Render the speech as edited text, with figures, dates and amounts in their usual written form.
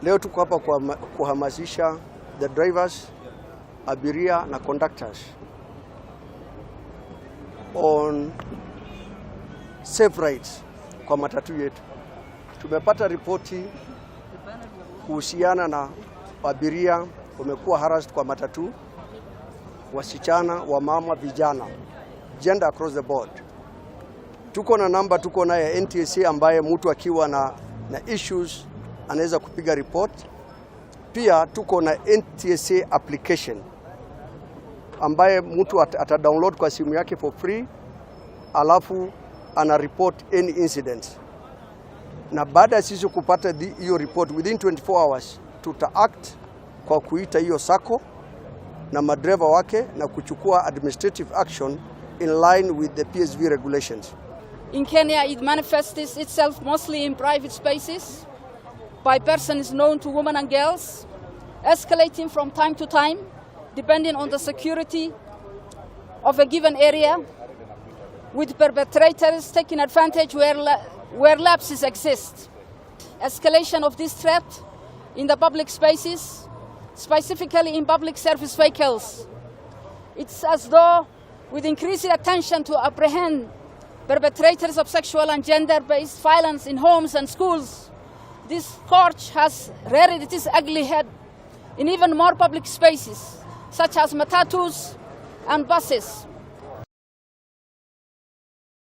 Leo tuko hapa kwa kuhamasisha the drivers, abiria na conductors on safe rides kwa matatu yetu. Tumepata ripoti kuhusiana na abiria wamekuwa harassed kwa matatu, wasichana, wamama, vijana, gender across the board. Tuko na namba, tuko naye NTSA ambaye mtu akiwa na issues anaweza kupiga report. Pia tuko na NTSA application ambaye mtu ata download kwa simu yake for free, alafu ana report any incident, na baada ya sisi kupata hiyo report within 24 hours tuta act kwa kuita hiyo sacco na madereva wake na kuchukua administrative action in line with the PSV regulations. In Kenya, it manifests itself mostly in private spaces by persons known to women and girls, escalating from time to time, depending on the security of a given area, with perpetrators taking advantage where lapses exist. Escalation of this threat in the public spaces, specifically in public service vehicles. It's as though, with increasing attention to apprehend perpetrators of sexual and gender based violence in homes and schools, this scourge has reared its ugly head in even more public spaces, such as matatus and buses.